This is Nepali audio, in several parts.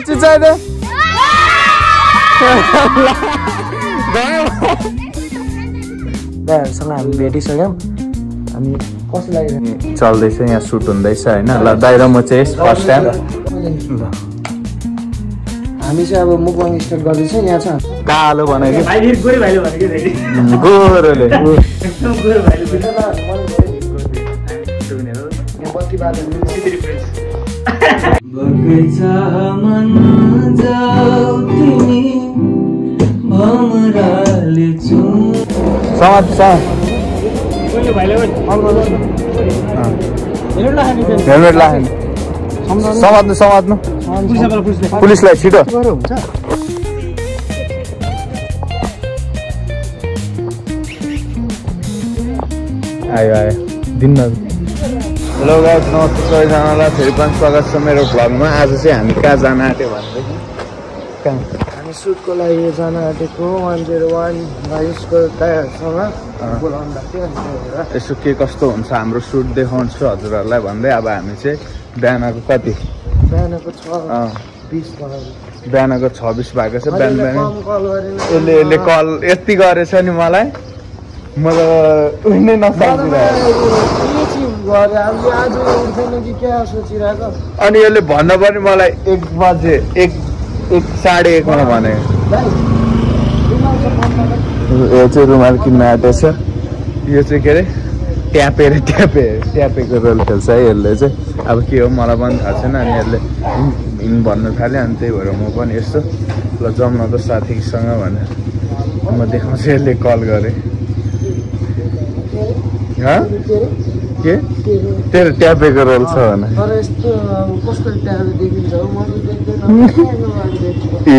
चिचाइदे दाइहरूसँग हामी भेटिसक्यौँ अनि कस्तो लागिरहेको चल्दैछ यहाँ सुट हुँदैछ होइन ल दाइ र म चाहिँ फर्स्ट टाइम हामी चाहिँ अब मुखबाङ स्टार्ट गर्दैछ यहाँ छ कालो भनेको गोरोले हेलमेट लाग्यो समात्नु समात्नु पुलिसलाई छिटो आयो आयो दिन्न हेलो गाइस नमस्ते सबैजनालाई फेरि पनि स्वागत छ मेरो भ्लगमा आज चाहिँ हामी कहाँ जान आँट्यो भनेदेखि हामी सुटको लागि जान आँटेको 101 भाइसको दाइहरूसँग बोलाउनु भएको थियो अनि यसो के कस्तो हुन्छ हाम्रो सुट देखाउँछु हजुरहरूलाई भन्दै अब हामी चाहिँ बिहानको कति बिहानको 6:20 बिहानको 6:20 भएको छ बिहान बिहान यसले कल यति गरेछ नि मलाई म त उहिनै अनि यसले भन्न पनि मलाई 1 बजे 1:30 मा भने यो चाहिँ रुमाल किन्न आँटेछ यो चाहिँ के अरे ट्यापेको रोल खेल्छ है यसले चाहिँ अब के हो मलाई पनि थाहा छैन अनि यसले हिँड भन्नु थाल्यो अनि त्यही भएर म पनि यस्तो ल जाउँ न त साथीसँग भनेर म देखाउँछु यसले कल गरेँ के तेरो ट्यापेको रोल छ भने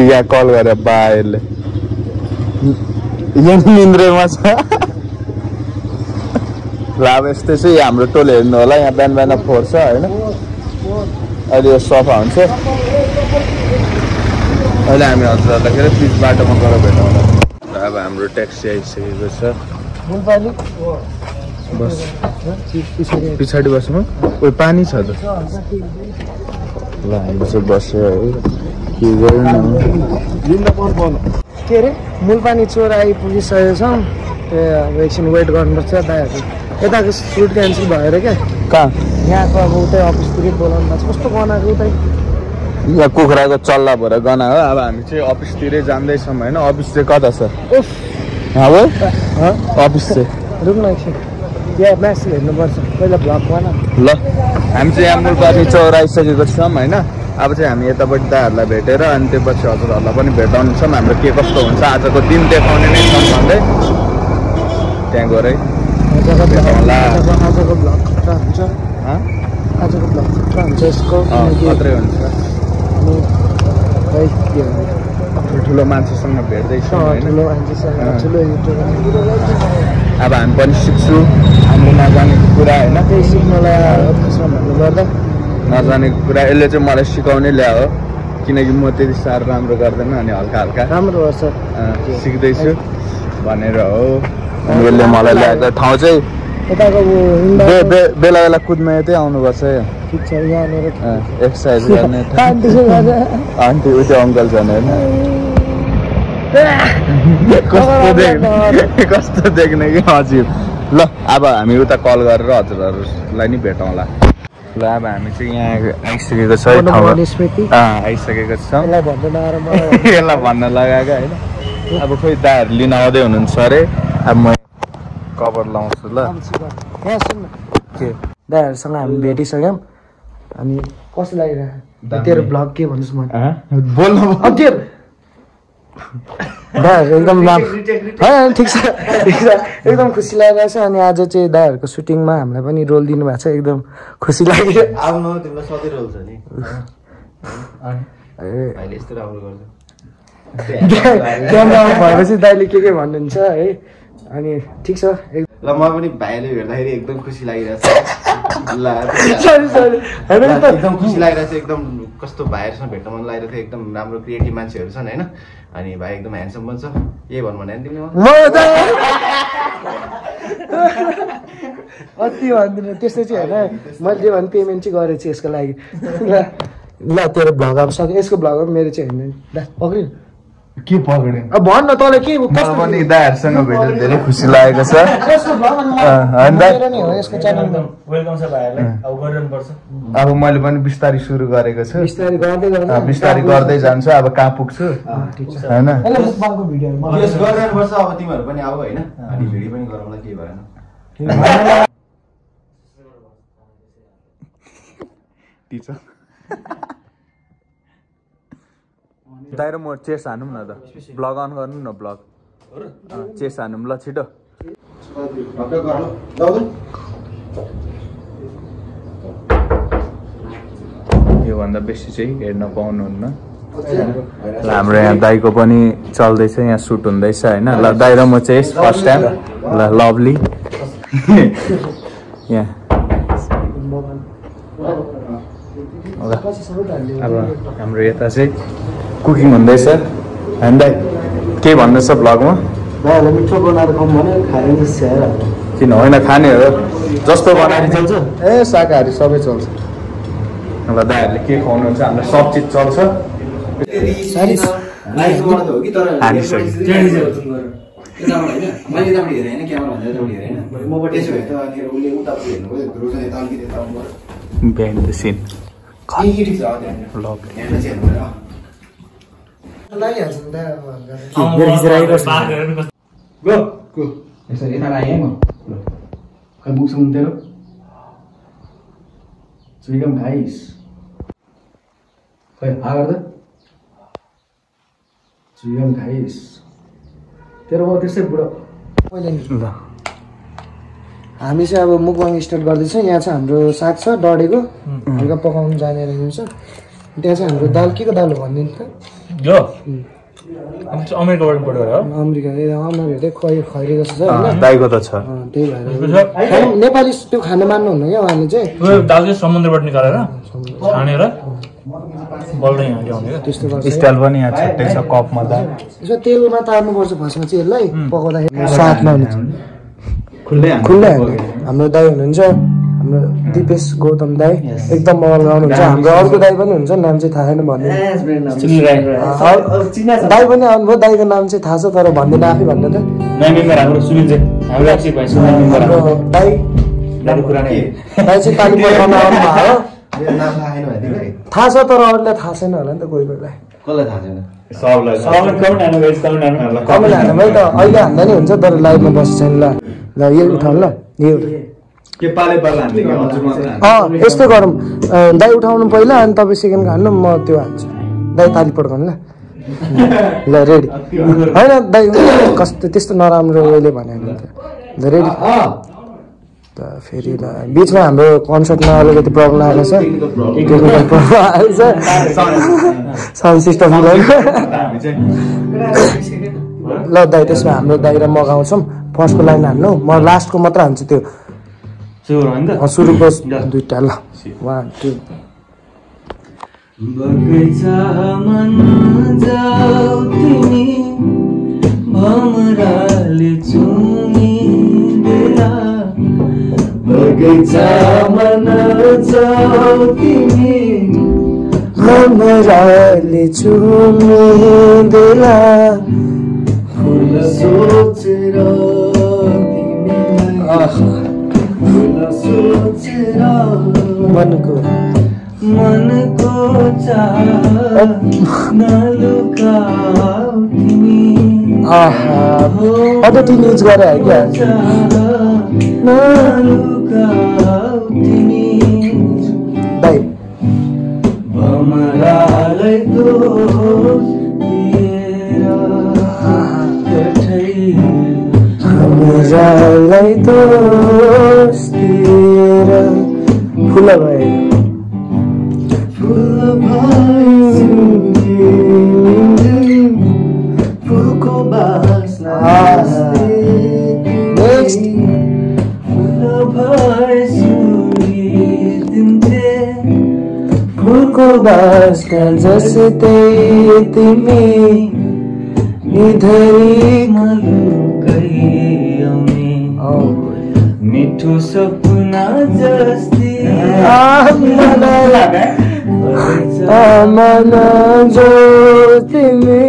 यहाँ कल गरे बा यसले यहाँ निन्द्रेमा छ ल अब यस्तै चाहिँ हाम्रो टोल हेर्नु होला यहाँ बिहान बिहान फोहोर छ होइन अहिले यो सफा हुन्छ अहिले हामी हजुरहरूलाई के अरे पिच बाटोमा गएर भेटौँ होला अब हाम्रो ट्याक्सी आइसकेको छ बस पछाडि बस्नु कोही पानी छ त ल हामी चाहिँ बस्यो है के गर्नु के अरे मूलपानी चोर आइपुगिसकेको छौँ अब एकछिन वेट गर्नुपर्छ दाइहरू यताको सुट क्यान्सल भएर क्या कहाँ यहाँको अब उतै अफिसतिरै बोलाउनु भएको छ कस्तो गनाएको उतै यहाँ कुखुराको चल्ला भएर गना हो अब हामी चाहिँ अफिसतिरै जाँदैछौँ होइन अफिस चाहिँ कता छ अफिस चाहिँ रुक्न एकछिन यहाँ म्यासेज हेर्नुपर्छ पहिला भ्लग भन ल हामी चाहिँ यहाँ मूलपानी चौर आइसकेको छौँ होइन अब चाहिँ हामी यतापट्टि दाहरूलाई भेटेर अनि त्यसपछि हजुरहरूलाई पनि भेटाउनेछौँ हाम्रो के कस्तो हुन्छ आजको दिन देखाउने नै छौँ भन्दै त्यहाँ गएर आजको भ्लग खतरा हुन्छ आजको भ्लग खतरा हुन्छ यसको खत्रै हुन्छ ठुलो मान्छेसँग भेट्दैछौँ ठुलो मान्छेसँग ठुलो अब हामी पनि सिक्छु हामीले नजानेको कुरा होइन त्यही सिक्नलाई खासमा भन्नुपर्दा नजानेको कुरा यसले चाहिँ मलाई सिकाउनै ल्यायो किनकि म त्यति साह्रो राम्रो गर्दैन अनि हल्का हल्का राम्रो गर्छ सिक्दैछु भनेर हो अनि यसले मलाई ल्याएको ठाउँ चाहिँ यताको बेला बेला कुद्न यतै आउनुपर्छ ठिक छ यहाँनिर एक्सर्साइज गर्ने आन्टी उयो अङ्कल छन् होइन कस्तो देख्ने कि हजुर ल अब हामी उता कल गरेर हजुरहरूलाई नि भेटौँला ल अब हामी चाहिँ यहाँ आइसकेको छ आइसकेको छौँ यसलाई भन्न लगाएको होइन अब खोइ दाहरू लिन आउँदै हुनुहुन्छ अरे अब म कभर लाउँछु ल के दाइहरूसँग हामी भेटिसक्यौँ अनि कस्तो लागिरहेको तेरो भ्लग के भन्नुहोस् म बोल्नु दाइहरू एकदम होइन ठिक छ एकदम खुसी लागिरहेको छ अनि आज चाहिँ दाइहरूको सुटिङमा हामीलाई पनि रोल दिनुभएको छ एकदम खुसी लाग्यो क्यामेरामा भएपछि दाइले के भन्नुहुन्छ है अनि ठिक छ ल म पनि भाइले हेर्दाखेरि एकदम खुसी लागिरहेछ ल एकदम खुसी लागिरहेछ एकदम कस्तो भाइहरूसँग भेट्न मन लागिरहेको थियो एकदम राम्रो क्रिएटिभ मान्छेहरू छन् होइन अनि भाइ एकदम ह्यान्डसम पनि छ यही भन्नु भने तिमीले अति भन्दिनँ त्यस्तो चाहिँ होइन मैले जे भने पेमेन्ट चाहिँ गरेको छु यसको लागि ल ल तेरो भ्लग अब सक्यो यसको भ्लग अब मेरो चाहिँ होइन पक्रिनु के पक्रियो अब भन् न तँलाई के मलाई पनि दाइहरूसँग भेटेर धेरै खुसी लागेको छ यसको च्यानलमा वेलकम छ भाइहरुलाई अब गरिरहनुपर्छ अब मैले पनि बिस्तारै सुरु गरेको छु बिस्तारै गर्दै जान्छु अब कहाँ पुग्छु हैन यस गरिरहनुपर्छ अब तिमीहरू पनि आऊ हैन अनि भिडियो पनि गरौँला के भएन टिचर दाइ र म चेस हानौँ न त ब्लग अन गर्नु न ब्लग चेस हानौँ ल छिटो योभन्दा बेसी चाहिँ हेर्न पाउनुहुन्न हाम्रो यहाँ दाइको पनि चल्दैछ यहाँ सुट हुँदैछ होइन ल दाइ र म चेस फर्स्ट टाइम ल लभली यहाँ अब हाम्रो यता चाहिँ कुकिङ हुँदैछ होइन दाइ के भन्दैछ ब्लगमा मिठो बनाएर खाउँ भने खाने निस्क्याएर किन होइन खाने हो जस्तो बनाएर चल्छ ए शाकाहारी सबै चल्छ ल दाइहरूले के खुवाउनुहुन्छ हामीलाई सब चिज चल्छ बिहाइन्ड द सिन हामी चाहिँ अब मुकबाङ स्टार्ट गर्दैछौँ यहाँ चाहिँ हाम्रो साग छ डढेको हल्का पकाउनु जाने रहेछ त्यहाँ चाहिँ हाम्रो दाल के को दाल हो भनिदिनु त यो अमेरिकाबाट इम्पोर्ट गरेर अमेरिका अमेरिका खैरी जस्तो छ होइन दाइको त छ त्यही भएर नेपाली त्यो खानु मान्नुहुन्न क्या उहाँले चाहिँ दाल चाहिँ समुद्रबाट निकालेर छानेर बल्दै यहाँ ल्याउने त्यस्तो गर्छ स्टाइल पनि यहाँ छुट्टै छ कपमा दाल यसो तेलमा तार्नुपर्छ फर्स्टमा चाहिँ यसलाई पकाउँदाखेरि साथमा हुन्छ खुल्लै हाम्रो दाइ हुनुहुन्छ हाम्रो दिपेश गौतम दाइ एकदम मल गाउनुहुन्छ हाम्रो अर्को दाइ पनि हुन्छ नाम चाहिँ थाहा छैन भन्नु दाइ पनि आउनुभयो दाइको नाम चाहिँ थाहा छ तर भन्दैन आफै भन्नु त दाइ चाहिँ कालीपट बनाउनु भयो थाहा छ तर अरूलाई थाहा छैन होला नि त कोही कोहीलाई कमेन्ट हाल्नु भयो त अहिले हान्दा नि हुन्छ तर लाइभमा बस्छ छैन ल ल यो उठाउनु ल यो यस्तो गरौँ दाइ उठाउनु पहिला अनि तपाईँ सेकेन्ड हान्नु म त्यो हान्छु दाइ ताली पड्काउनु ल ल रेडी होइन दाइ कस्तो त्यस्तो नराम्रो उयोले भने ल रेडी त फेरि ल बिचमा हाम्रो कन्सर्टमा अलिकति प्रब्लम आएको छ टेक्निकल प्रब्लम आएको छ साउन्ड सिस्टम ल दाइ त्यसमा हाम्रो दाइ र मगाउँछौँ फर्स्टको लाइन हान्नु म लास्टको मात्र हान्छु त्यो सुरुको दुईटा ल 1 2 बगैँचामा नजाऊ तिमी भमराले चुमिदेला बगैँचामा नजाऊ तिमी भमराले चुमिदेला फुल सोचेर तिमीलाई फुल सोचेर मनको चाह नलुकाऊ तिमी अझ टिनेज गरे क्या नलुकाऊ तिमी दाइ भमरालाई दोष दिएर भमरालाई दोष दिएर फुल भए फुलको बास्ना नेक्स्ट फुल भए सुरिदिन्थे फुलको बास्ना जस्तै तिमी निधरीमा लुकाइ आउने मिठो सपना जस्तै आमना जो तिमी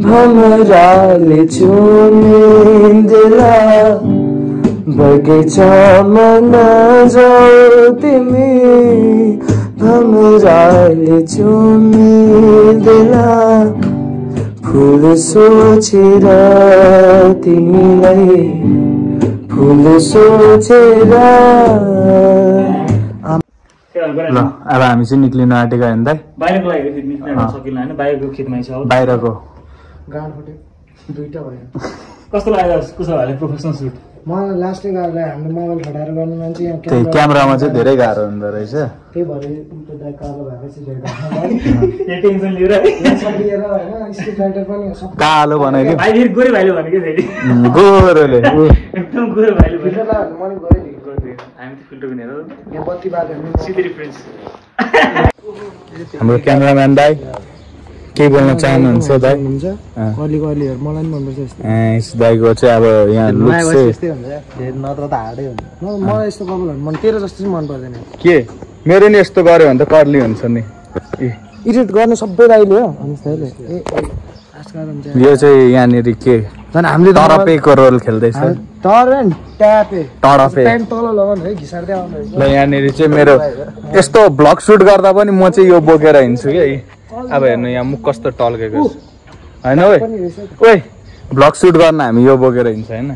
भमराले चुमिदिला बगैँचामा नजाऊ तिमी भमराले चुमिदिला फुल सोचेर तिमीलाई फुल सोचेर ल अब हामी चाहिँ निक्लिन आँटेका होइन दाइ बाहिरको लागि निक्लिन सकिन्न होइन बाहिरको खेतमा छ बाहिरको गाड फुट्यो दुईटा भयो कस्तो लाग्यो कुसा भाइले प्रोफेसनल सुट मलाई लास्टै गाडीलाई हामीले मोबाइल खटाएर गर्ने मान्छे यहाँ त्यही क्यामेरामा चाहिँ धेरै गाह्रो हुँदो रहेछ त्यही भएर उल्टो कालो भएको चाहिँ यो टेन्सन लिएर सकिएर होइन स्ट्रिट राइडर पनि सब कालो बनायो कि भाइले गोरे भाइले भनेको फेरि गोरोले एकदम गोरे भाइले फिल्टर लगायो भने मैले गरेँ हामी त फिल्टर किनेर यहाँ बत्ती बाल्यो सिधै डिफरेन्स हाम्रो क्यामेराम्यान दाइ के बोल्न चाहनुहुन्छ दाइ हुन्छ कहिले कहिलेहरू मलाई पनि मनपर्छ यस्तो यस दाइको चाहिँ अब यहाँ लुक चाहिँ यस्तै हुन्छ नत्र त हार्डै हुन्छ मलाई यस्तो कपालहरू मन तेरो जस्तो चाहिँ मन पर्दैन के मेरो नि यस्तो गर्यो भने त कर्ली हुन्छ नि इडिट गर्ने सबै दाइले हो अनि दाइले यो चाहिँ यहाँनिर के झन् हामीले टडपेको रोल खेल्दैछ ट्यापे टडपे प्यान्ट तल लगाउनु है घिसार्दै आउनु ल यहाँनिर चाहिँ मेरो यस्तो भ्लग सुट गर्दा पनि म चाहिँ यो बोकेर हिँड्छु कि अब हेर्नु यहाँ मुख कस्तो टल्केको छ होइन ओइ ओइ भ्लग सुट गर्न हामी यो बोकेर हिँड्छ होइन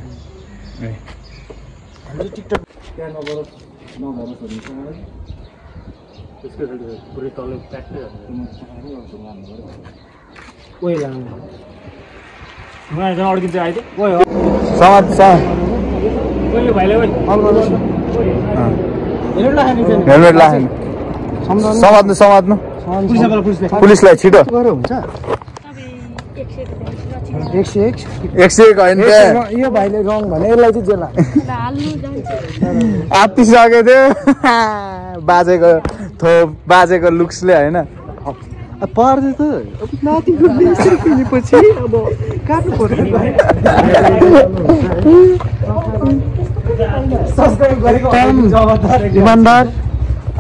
अड्किन्छ आइदियो समाज हेलमेट लाखेन समात्नु पुलिसलाई छिटो 101 होइन यो भाइले रङ भने यसलाई चाहिँ जेल आत्तिसकेको थियो बाजेको लुक्सले होइन पर्छ त नातिको किनेपछि अब काट्नु पर्छ इमान्दार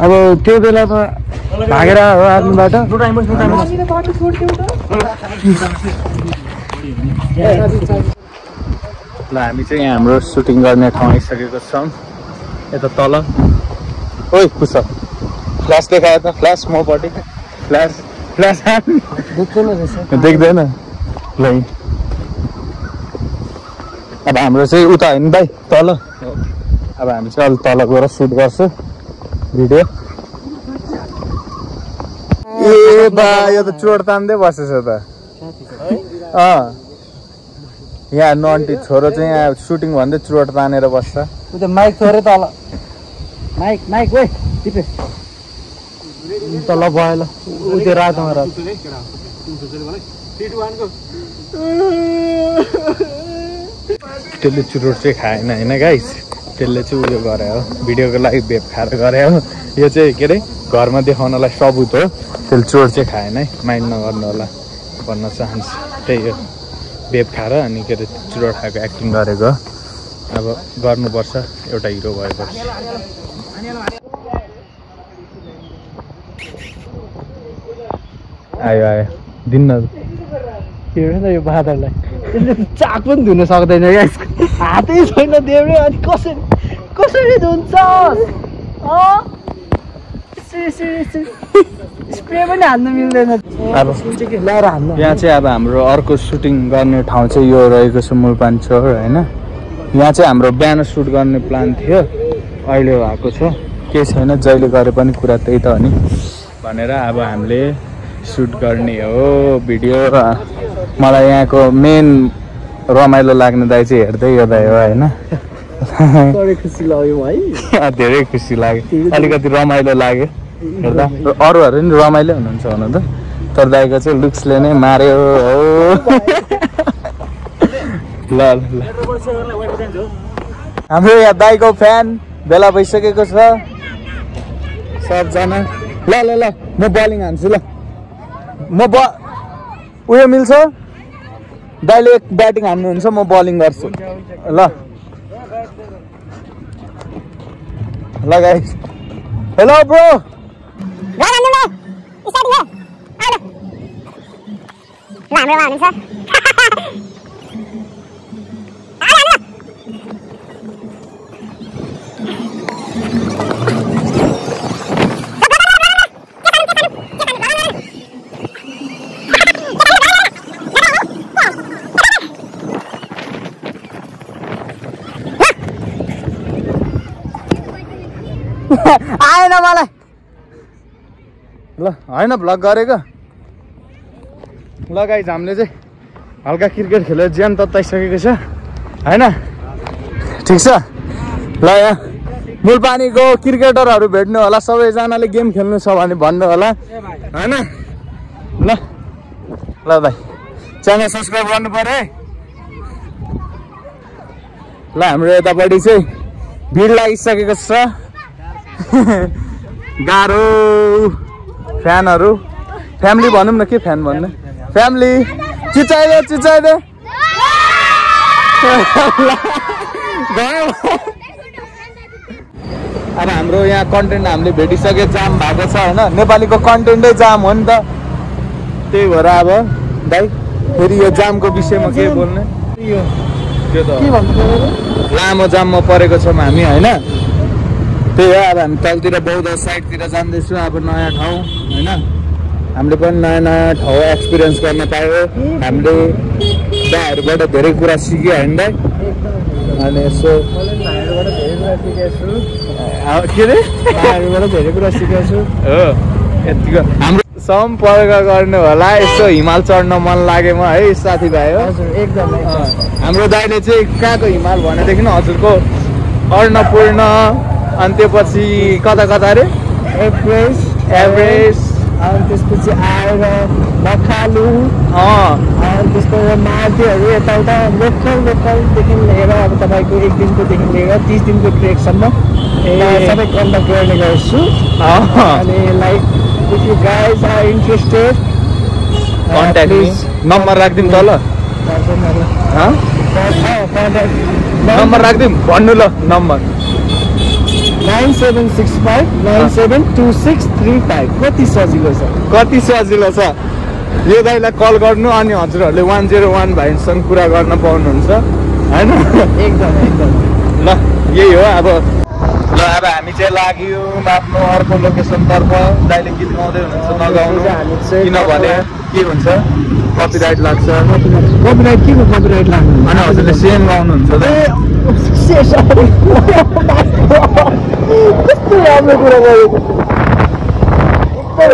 अब त्यो बेलामा भागेर हो आर्मीबाट ल हामी चाहिँ यहाँ हाम्रो सुटिङ गर्ने ठाउँ आइसकेको छौँ यता तल ओइ कुछ फ्ल्यास देखायो त फ्ल्यास मपट्टि फ्ल्यास देख्दैन ल अब हाम्रो चाहिँ उता होइन भाइ तल अब हामी चाहिँ अलि तल गएर सुट गर्छु भिडियो ए बा यो त चोट तान्दै बसेछ त यहाँ नन्टी छोरो चाहिँ यहाँ सुटिङ भन्दै चोट तानेर बस्छ माइक थोरै तल माइक ओइ टिपे तल भयो ल त्यो रातोमा रात त्यसले चुरोट चाहिँ खाएन होइन गाइस त्यसले चाहिँ उयो गरे हो भिडियोको लागि भेप खाएर गरे हो यो चाहिँ के अरे घरमा देखाउनलाई सबुत हो त्यसले चोट चाहिँ खाएन है माइन्ड नगर्नु होला भन्न चाहन्छु त्यही हो भेप खाएर अनि के अरे चुरोट खाएको एक्टिङ गरेको अब गर्नुपर्छ एउटा हिरो भएपछि आयो दिन्न के भन्छ यो बादरलाई त्यसले चाक पनि धुन सक्दैन क्या हातै छैन देब्रे अनि कसरी धुन्छ स्प्रे पनि हान्नु मिल्दैन अब ल्याएर हान्नु यहाँ चाहिँ अब हाम्रो अर्को सुटिङ गर्ने ठाउँ चाहिँ यो रहेको छ मुलपान्चोक होइन यहाँ चाहिँ हाम्रो बिहान सुट गर्ने प्लान थियो अहिले भएको छ केही छैन जहिले गरे पनि कुरा त्यही त हो नि भनेर अब हामीले सुट गर्ने हो भिडियो मलाई यहाँको मेन रमाइलो लाग्ने दाइ चाहिँ हेर्दै यो दाइ हो होइन खुसी लाग्यो है धेरै खुसी लाग्यो अलिकति रमाइलो लाग्यो हेर्दा अरूहरू नि रमाइलो हुनुहुन्छ हुन त तर दाइको चाहिँ लुक्सले नै मार्यो हो ल हाम्रो यहाँ दाइको फ्यान बेला भइसकेको छ सबजना ल म बलिङ हान्छु ल म उयो मिल्छ दाइले एक ब्याटिङ हान्नुहुन्छ म बलिङ गर्छु ल गाइस हेलो ब्रो आएन मलाई ल होइन भ्लग गरेको ल गाइज हामीले चाहिँ हल्का क्रिकेट खेलेर ज्यान तताइसकेको छ होइन ठिक छ ल यहाँ मूलपानीको क्रिकेटरहरू भेट्नु होला सबैजनाले गेम खेल्नु छ भने भन्नु होला होइन ल ल भाइ च्यानल सब्सक्राइब गर्नु पर्यो है ल हाम्रो यतापट्टि चाहिँ भिड लागिसकेको छ गाह्रो फ्यानहरू फ्यामिली भनौँ न के फ्यान भन्ने फ्यामिली चिचाइदे अब हाम्रो यहाँ कन्टेन्ट हामीले भेटिसके जाम भएको छ होइन नेपालीको कन्टेन्टै जाम हो नि त त्यही भएर अब दाइ फेरि यो जामको विषयमा के बोल्ने त्यो त लामो जाममा परेको छौँ हामी होइन त्यही हो अब हामी तलतिर बौद्ध साइडतिर जाँदैछौँ अब नयाँ ठाउँ होइन हामीले पनि नयाँ नयाँ ठाउँ एक्सपिरियन्स गर्न पायो हामीले दाइहरूबाट धेरै कुरा सिक्यो होइन दाइ अनि यसो के अरे दाइहरूबाट धेरै कुरा सिकेको छु हो यतिको हाम्रो सम्पर्क गर्नु होला यसो हिमाल चढ्न मन लागेमा है साथीभाइ हो एकदम हाम्रो दाइले चाहिँ कहाँको हिमाल भनेदेखि हजुरको अन्नपूर्ण अनि त्यसपछि कता अरे एभरेस्ट अनि त्यसपछि आएर बखालु अनि त्यसपछि मार्तीहरू यताउता लोकलदेखि लिएर अब तपाईँको 1 दिनकोदेखि लिएर 30 दिनको ट्रेकसम्म सबै कन्डक्ट गर्ने गर्छु अनि like if you guys are interested contact me number राखिदिउँ त ल नम्बर राखिदिउँ भन्नु ल नम्बर 9765972635 कति सजिलो छ यो दाइलाई कल गर्नु अनि हजुरहरूले 101 भाइसँग कुरा गर्न पाउनुहुन्छ होइन एकदम ल यही हो अब ल अब हामी चाहिँ लाग्यो आफ्नो अर्को लोकेसनतर्फ दाइले गीत गाउँदै हुनुहुन्छ नगाउनु किनभने के हुन्छ कपिराइट लाग्छ कपिराइट के कपिराइट लाग्नु अनि हजुरले सेम गाउनुहुन्छ त कस्तो राम्रो कुरा गरेको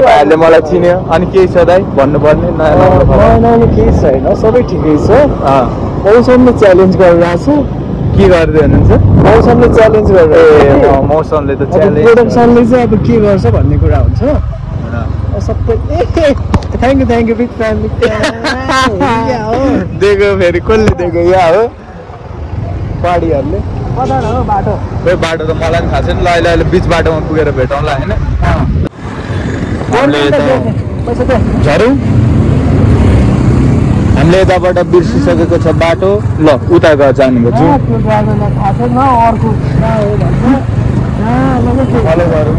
भाइले मलाई चिन्यो अनि केही छ दाइ भन्नुपर्ने नयाँ केही छैन सबै ठिकै छ मौसमले च्यालेन्ज गरिरहेको छ के गर्दै हुनुहुन्छ मौसमले च्यालेन्ज गरेर मौसमले त च्यालेन्ज प्रोडक्सनले चाहिँ अब के गर्छ भन्ने कुरा हुन्छ सबै थ्याङ्क यू बिग फ्यामिली दिएको फेरि कसले दिएको यहाँ हो पाडीहरूले बाटो त मलाई पनि थाहा छैन ल अहिले बिच बाटोमा पुगेर भेटौँला होइन झरौँ हामीले यताबाट बिर्सिसकेको छ बाटो ल उता गएर जाने गर्छु फलो गरौँ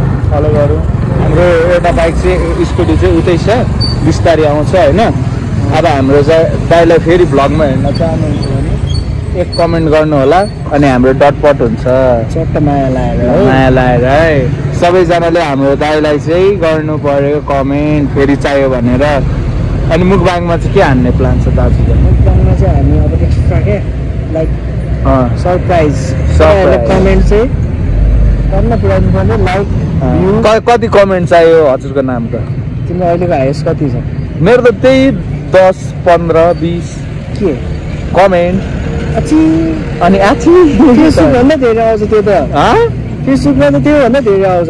हाम्रो एउटा बाइक चाहिँ स्कुटी चाहिँ उतै छ बिस्तारै आउँछ होइन अब हाम्रो दाइलाई फेरि भ्लगमा हेर्न चाहनुहुन्छ भने एक कमेन्ट गर्नु होला अनि हाम्रो डटपट हुन्छ चट्ट माया लाएर है सबैजनाले हाम्रो दाइलाई चाहिँ गर्नु पर्यो कमेन्ट फेरि चाहियो भनेर अनि मुखबाङमा चाहिँ के हान्ने प्लान छ दाजुको मुखबाङमा चाहिँ हामी अब एक्स्ट्रा के लाइक सरप्राइज कमेन्ट चाहिँ गर्न पुऱ्याउनु पर्ने लाइक कति कमेन्ट चाहियो हजुरको नामको तिम्रो अहिलेको हाइएस्ट कति छ मेरो त त्यही 10 15 20 के कमेन्ट अनि फेसबुकभन्दा धेरै आउँछ त्यो त फेसबुकमा त त्योभन्दा धेरै आउँछ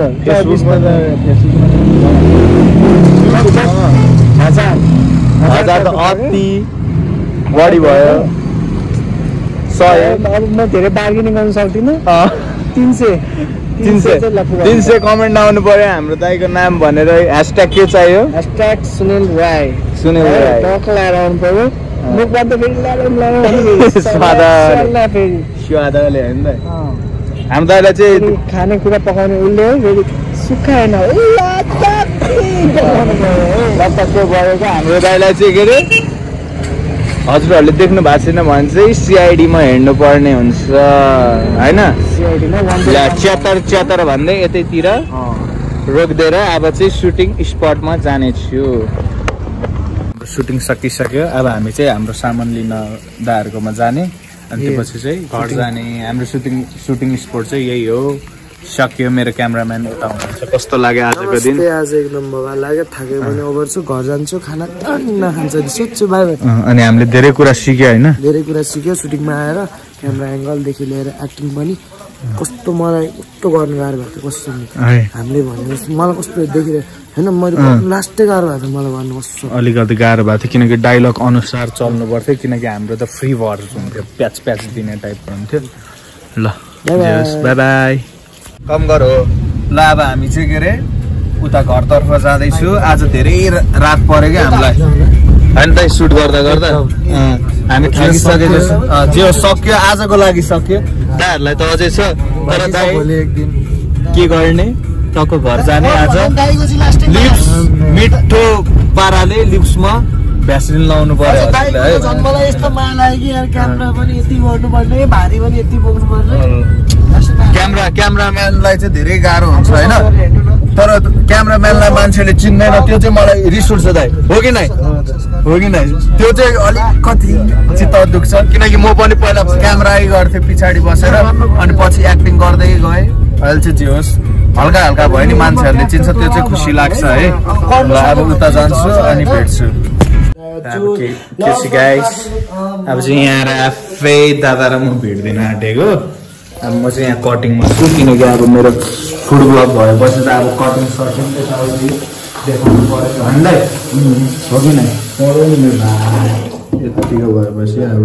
हजार त अति बढी भयो 100 अब म धेरै बार्गेनिङ गर्न सक्दिनँ 300 कमेन्ट आउनु पर्यो हाम्रो दाइको नाम भनेर ह्यासट्याग के चाहियो ह्यासट्याग सुनिल राई टक लगाएर आउनु पर्यो मुखमा त फेरि स्वादले होइन हाम्रो दाइलाई चाहिँ खानेकुरा पकाउने उसले हो फेरि सुक्खाएन त्यो गरेको हाम्रो दाइलाई चाहिँ के अरे हजुरहरूले देख्नु भएको छैन भने चाहिँ सिआइडीमा हेर्नु पर्ने हुन्छ होइन च्यातर भन्दै यतैतिर रोकिदिएर अब चाहिँ सुटिङ स्पटमा जानेछु सुटिङ सकिसक्यो अब हामी चाहिँ हाम्रो सामान लिन दाहरूकोमा जाने अनि त्यसपछि चाहिँ घर जाने हाम्रो सुटिङ स्पट चाहिँ यही हो सक्यो मेरो क्यामेराम्यान यता हुनुहुन्छ कस्तो लाग्यो आजको दिन आज एकदम बगा लाग्यो थाक्यो भने ओभर छु घर जान्छु खाना टन्न खान्छ सोध्छु बाई अनि हामीले धेरै कुरा सिक्यो होइन धेरै कुरा सिक्यो सुटिङमा आएर क्यामेरा एङ्गलदेखि लिएर एक्टिङ पनि कस्तो मलाई कस्तो गर्नु गाह्रो भएको थियो कस्तो हामीले भनेको मलाई कस्तो देखिरहेको होइन मैले लास्टै गाह्रो भएको थियो मलाई भन्नु कस्तो अलिकति गाह्रो भएको थियो किनकि डाइलग अनुसार चल्नु पर्थ्यो किनकि हाम्रो त फ्री भर्स हुन्थ्यो प्याच दिने टाइपको हुन्थ्यो ल बाई बाई कम गर हो ल अब हामी चाहिँ के अरे उता घरतर्फ जाँदैछु आज धेरै रात पऱ्यो क्या हामीलाई होइन त सुट गर्दा गर्दा हामी थाकिसकेको जे सक्यो आजको लागि सक्यो दाहरूलाई त अझै छ तर दाइ के गर्ने टक्क घर जाने आज लिप्स मिठो पाराले लिप्समा भ्यासलिन लाउनु पर्यो जन्मलाई यस्तो माया लाग्यो कि यार क्यामेरा पनि यति गर्नुपर्ने भारी पनि यति बोक्नुपर्ने क्यामेराम्यानलाई चाहिँ धेरै गाह्रो हुन्छ होइन तर क्यामेराम्यानलाई मान्छेले चिन्दैन त्यो चाहिँ मलाई रिस उठ्छ दाइ हो कि नै त्यो चाहिँ अलिकति चित्त दुख्छ किनकि म पनि पहिला क्यामेरै गर्थेँ पछाडि बसेर अनि पछि एक्टिङ गर्दै गएँ अहिले चाहिँ जे होस् हल्का हल्का भयो नि मान्छेहरूले चिन्छ त्यो चाहिँ खुसी लाग्छ है अब उता जान्छु अनि भेट्छु गाइस अब चाहिँ यहाँ आएर आफै दादा र म भेट्दिन आँटेको अब म चाहिँ यहाँ कटिङमा छु किनकि अब मेरो फुड ब्लग भएपछि त अब कटिङ सर्टिङ यताउति देखाउनु पऱ्यो भन्दै हो कि नै पऱ्यो नि मेरो भाइ यतिको भएपछि अब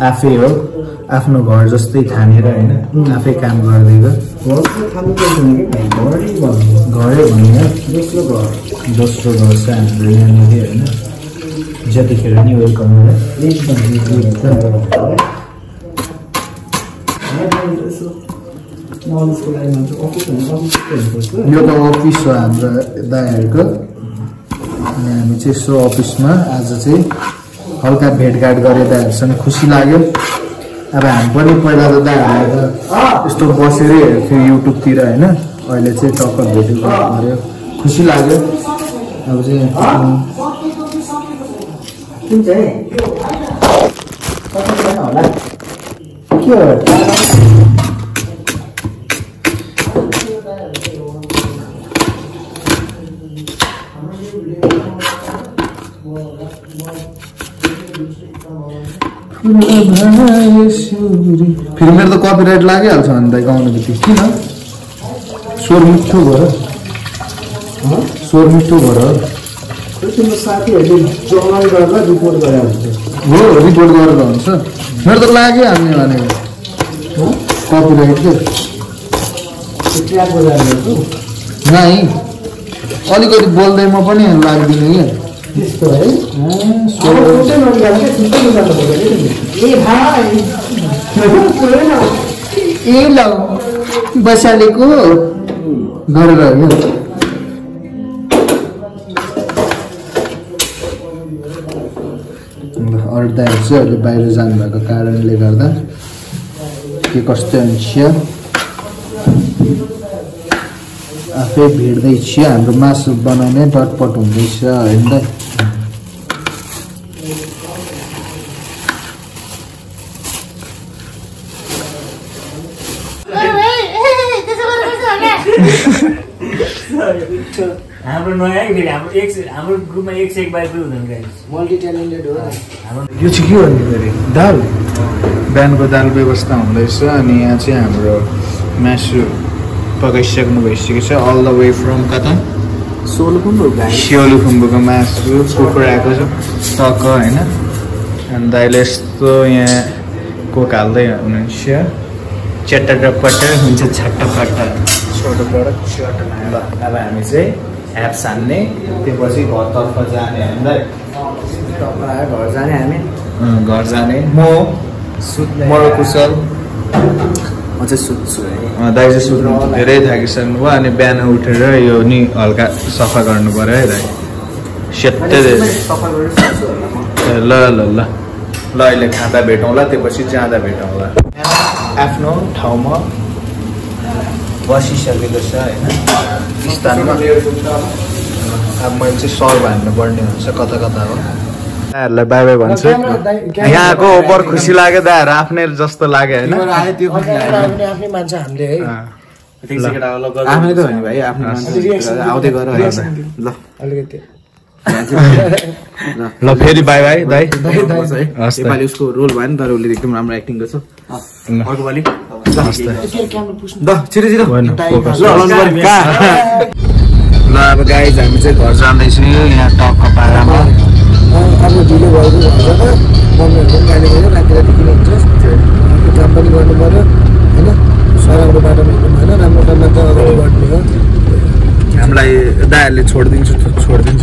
आफै हो आफ्नो घर जस्तै ठानेर होइन आफै काम गर्दै घरै भन्ने दोस्रो घर छ हाम्रो यहाँनिर होइन जतिखेर नि वेलकम यो त अफिस हो हाम्रो दाइहरूको अनि हामी चाहिँ यसो अफिसमा आज चाहिँ हल्का भेटघाट गरे दाइहरूसँग खुसी लाग्यो अब हामी पनि पहिला त दाइहरूलाई त यस्तो बसेरै हेर्थ्यो युट्युबतिर होइन अहिले चाहिँ टक्कर भेटेको गऱ्यो खुसी लाग्यो अब चाहिँ के हो फेरि मेरो त कपिराइट लागिहाल्छ भने दाइ गाउनु बित्तिकै किन स्वर मिठो भएर तिम्रो साथीहरूले जवान गर्दा रिपोर्ट गरेर हुन्छ हो रिपोर्ट गरेर हुन्छ मेरो त लागिहाल्ने भनेको कपिराइट ट्र्याक बजाएको नाइ अलिकति बोल्दैमा पनि लाग्दिनँ क्या त्यस्तो है ए ल बसालेको गरेर अरू दाइहरू चाहिँ अहिले बाहिर जानुभएको कारणले गर्दा के कस्तो हुन्छ आफै भिड्दैछ हाम्रो मासु बनाउने टटपट हुँदैछ होइन हाम्रो नयाँ हाम्रो ग्रुपमा 101 बाइक हुँदैन गाइस मल्टी ट्यालेन्टेड हो यो चाहिँ के भन्ने फेरि दाल बिहानको दाल व्यवस्था हुँदैछ अनि यहाँ चाहिँ हाम्रो मासु पकाइसक्नु भइसकेको छ अल द वे फ्रम कता सोलुखुम्बुको मासु कुखुराको छ टक्क होइन अनि दाइले यस्तो यहाँ कोक हाल्दै हुनुहुन्छ चट्टपट्ट हुन्छ छट्टपट्ट अब हामी चाहिँ एप्स हान्ने त्यसपछि घरतर्फ जाने हामीलाई घर जाने म कुशल अझै सुत्छु दाइ चाहिँ सुत्नु धेरै थाकिसक्नु भयो अनि बिहान उठेर यो नि हल्का सफा गर्नु पर्यो है दाइ सेतै ल ल ल ल अहिले खाँदा भेटौँला, त्यसपछि जाँदा भेटौँला। आफ्नो ठाउँमा बसिसकेको छ होइन स्थानमा। अब मैले चाहिँ सर्भ हान्नु पर्ने हुन्छ कता कता हो। दाइहरूलाई बाई बाई भन्छु। यहाँको ओपर खुसी लाग्यो दाइहरू आफ्नै जस्तो लाग्यो होइन। आफ्नै मान्छे हामीले है, आफ्नै त हो नि भाइ, आफ्नो मान्छे आउँदै गर ल अलिकति ल फेरि बाई बाई दाइ। नेपाली उसको रोल भयो नि, तर उसले एकदम राम्रो एक्टिङ गर्छ। अर्को पालि ल छिटो छिटो ल अब गाइज हामी चाहिँ घर जाँदैछौँ यहाँ टक्क पारामा। अब ढिलो भएको भन्छ मम्मीहरूको पनि गाली गऱ्यो, राति राति किन हुन्छ, काम पनि गर्नु पऱ्यो होइन, सराउको बाटोमा हिँड्नु भएन, राम्रो काममा त अगाडि बढ्ने हो। हामीलाई दाइहरूले छोडिदिन्छु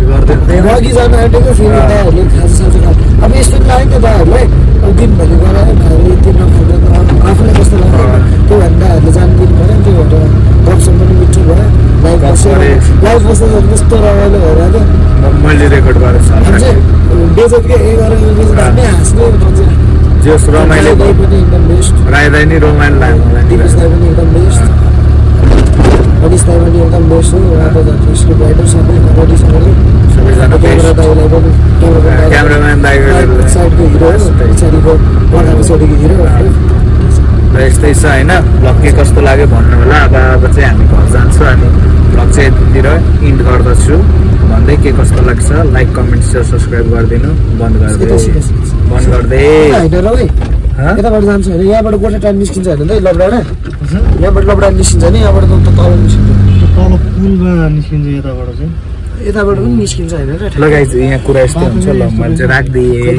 गर्दैन अघि जान आँटेको फेरि दाइहरूले खाजासाजा खानु। अब यस्तो लाग्यो नि त दाइहरूलाई, अब दिनभरि गएर भाइले त्यो नखाँदा त आफूलाई कस्तो लाग्यो, त्यो भन्दा दाइहरूले जानु दिनु पऱ्यो नि, त्यो भएर गफसप पनि मिठो भयो। लाइफ बस्दा कस्तो रमाइलो भएर त मैले रेकर्ड गरेको मान्छे बेचत के गर्ने हाँस्ने मान्छे जस रमाइलो दाइ पनि एकदम बेस्ट, राई दाइ नि रमाइलो लाग्यो मलाई। दिपेश दाइ पनि एकदम बेस्ट, अनिस दाइ पनि एकदम बेस्ट हो। उहाँ त झन् स्क्रिप्ट राइटर सबै रेडीसँगले सबैजना क्यामेरा दाइलाई पनि क्यामेराम्यान दाइको साइडको हिरो हो, पछाडिको पर्खा पछाडिको हिरो र यस्तै छ होइन। भ्लग के कस्तो लाग्यो भन्नु होला। अब चाहिँ हामी घर जान्छौँ अनि भ्लग चाहिँ यतितिर इन्ड गर्दछु भन्दै के कस्तो लाग्छ लाइक कमेन्ट सेयर सब्सक्राइब गरिदिनु। बन्द गरिदे यताबाट जान्छ होइन, यहाँबाट गोटा टाइम निस्किन्छ होइन त लबडाडा, यहाँबाट लबडा निस्किन्छ नि, यहाँबाट त तल निस्किन्छ, तल पुलमा निस्किन्छ यताबाट चाहिँ, यताबाट पनि निस्किन्छ होइन। ल गाइज यहाँ कुरा यस्तो हुन्छ। ल मैले चाहिँ राखिदिएँ।